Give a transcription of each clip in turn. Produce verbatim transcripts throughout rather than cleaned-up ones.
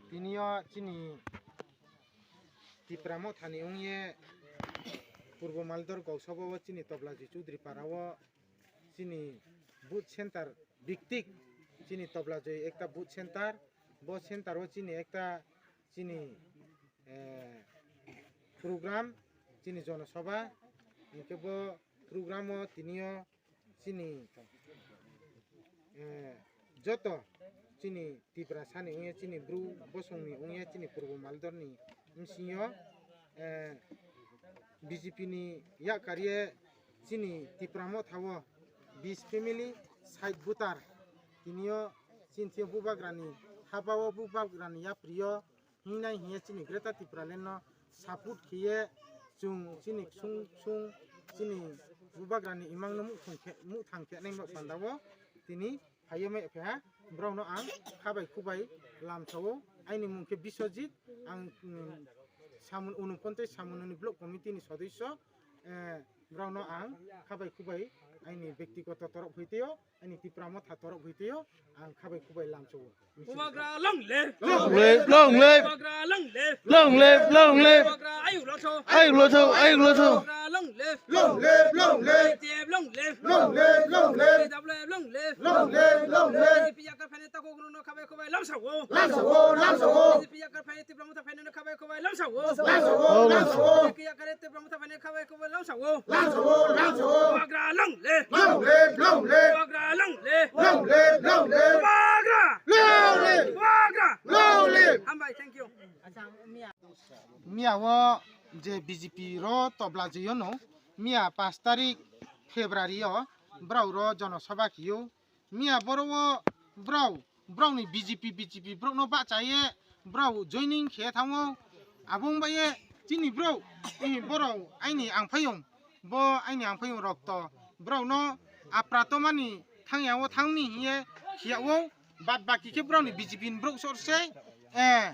Tini o chini Tipra Mothani wngye Purbo Maldor Gausaba o chini Toblajoi Chaudhary Para o chini booth center biktik chini Toblajoi ekta booth center, bo center o chini ekta chini, eh, program chini Jonosabha, hinkhe bo program o tini o chini, eh, joto chini Tiprasani wngya, chini Bru bosongni wngya, chini Purbo Maldorni bsingyo, eh, B J P ni yak karye chini Tipra Motha o bis family side voter tiniyo chini thio bubagrani haba o bubagrani yapri o hingnai hinya chini Greater Tipraland no support khiye chwng chini ksung ksung chini bubagrani imang no muthang khe, muthang khe nai no panda o tini phaiyo me phe ha borok no ang khabai khubai lamsa o aini mung khe Biswajit ang, mm, Samun unponchas Samun ni block committee ni sodosyo, eh, borok no ang khabai khubai aini bektigoto torok hwiteo Ani Tipra Motha torok hwiteo ang khabai khubai lamchao. Bubagra long live! Long live, long live! Bubagra long live! Long live, long live! Bubagra ayuk lotho! Ayuk lotho, ayuk lotho! Bubagra long live! Long live, long live! B T F long live! Long live, long live! T W F long live! Long live, long live! B J P yakar phainai takhuk rokno khabai khubai lamsao! Lamsao, lamsao! B J P yakar phainai Tipra Motha phainai no khabai khubai lamsao! Lamsao, lamsao! B J P yakar Tipra Motha phainai khabai khubai lamsao! Lamsao, lamsao! Bubagra long live! Long live, long live! Bubagra long live! Long live, long live! Bubagra! Long live! Bubagra! Long live! Hambai, thank you. Miya o je B J P ro tobla jiyo no, miya pash tarik February o brao ro jono sabha khiyo. Miya boro o brao, brao ni B J P, B J P brao no bahcha ye brao joining khe thango. Abo wngba ye chini brao, eh, borao aini angphaiyong, bo aini angphaiyong rok to brao no aprato mani thangya o thangni hiye khiya o, bad baki khe brao ni B J P ni brao sor se, eh,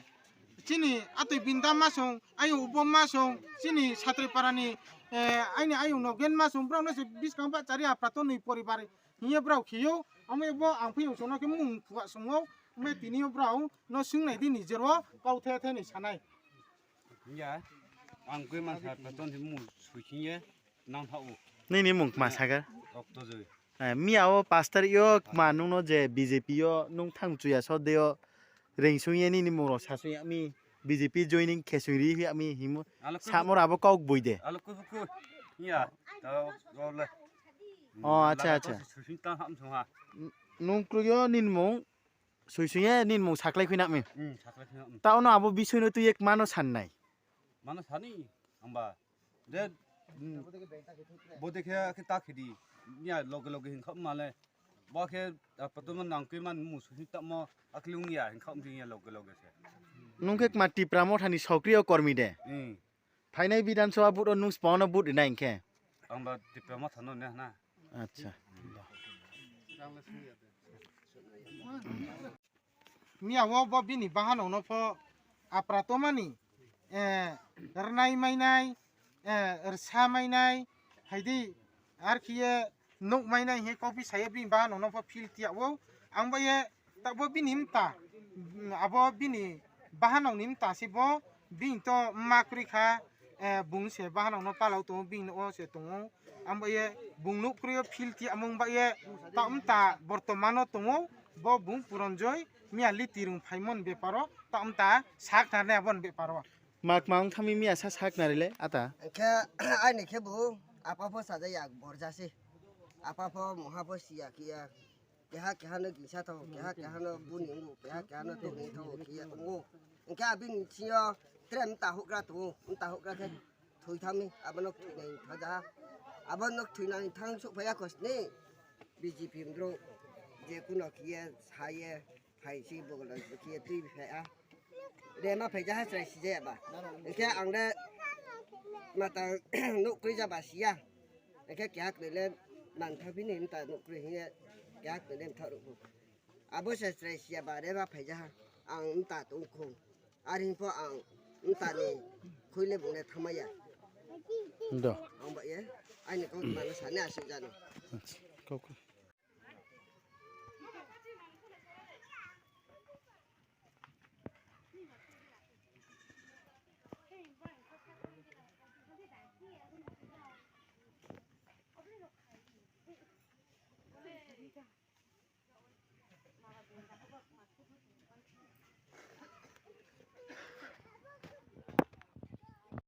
chini atwi bini da masong, ayung ubo masong, chini satri para ni, eh, aini ayung no gen masong, brao no se biskang bahcha ri aprato ni poribar. Hiye brao khiyo, amo bo angphaiyong sono khe mung phuwa songo, amo tini o brao no swngnai di ni jero kau the the ni sanai. Hiya, ang koi man sa ton mung suikhing ye nang tha o. Nini mung ma saga? Rokto joi. Eh, miya o pash tarik o ma nung no je B J P o nung thang chuya so de o. Rengsung ye nini mung rok sasung ya mi, B J P joining khesung ri ya mi himo. Alo kuku. Samor abo kok bui de. Alo kuku. Iya, ta go le. Oh, acha, acha. Susing ta ham sung ha. N-, nung krui yo nini mung sui sui ye nini mung saklai khui na mi. Hmm, saklai khui na mi. Ta ono abo bisui no tu yek mano san nai. Mano sani, amba. De, hmm, bo de khe, khe ta khidi. Niya loge loge hin khap male. Bo khe, ah, patuma nang khe man musu hin tamo akli ung ya hin khap ya loge loge se. Nung khe ma Tipra Motha ni sokriyo kormi de. Hmm. Phainai Bidhan Sabha vote o nung spano vote rinai hinkhe. Ang ba Tipra Motha no ne na. Acha. Miya o bo bini bahanok no pho apratomani, eh, rwnai mainai, eh, rwsa mainai, haidi ar khiye nuk mainai he kopi saye bini bahanok no pho feel tiya o. Ang bo ye ta bo bini mta, mm, abo bini bahanok ni mta se bo bini to ma kwrwi kha, eh, bung se bahanok no pala o tongo bini o se tongo. Ang bo ye bung nuk kwrwi o feel tiya mung ba ye ta mta bortomano tongo. Bo bung Puranjoy miya litirung phaimon beparo ta mta sak narne abon beparo. Mak ma wng thami miya sa sak narile ata. Khe aini khe bo apa pho sajaya borjasi. Apa pho moha pho siya kiya. Keha keha no gingsa tho, keha keha no buni ungu, keha keha no tongni tho kiya ungu. Hingke abini sinyo tre mta hukra tongo, mta hukra khe thwi thangmi, abono thwinai thajaha. Abono thwinai thang suk phaiya kosni B J P mdro je kuno khiye saye phaisi bogolo khiye twi phaiya. De ma phaijaha chwrai sijaya ba. Hingke ang de mata nuk kwrwi jaba siya. Hingke keha kwrwi le mantha bini mta nuk kwrwi hinge keha kwrwi le mtha rukhu. Abo se chwrai siya ba reba phaijaha ang mta tongkhu. Ari hwnpho ang mta ni khuile bung le thamaya. Do. Ang ba ye, aini kok mano sani asuk jano. Acha, kok.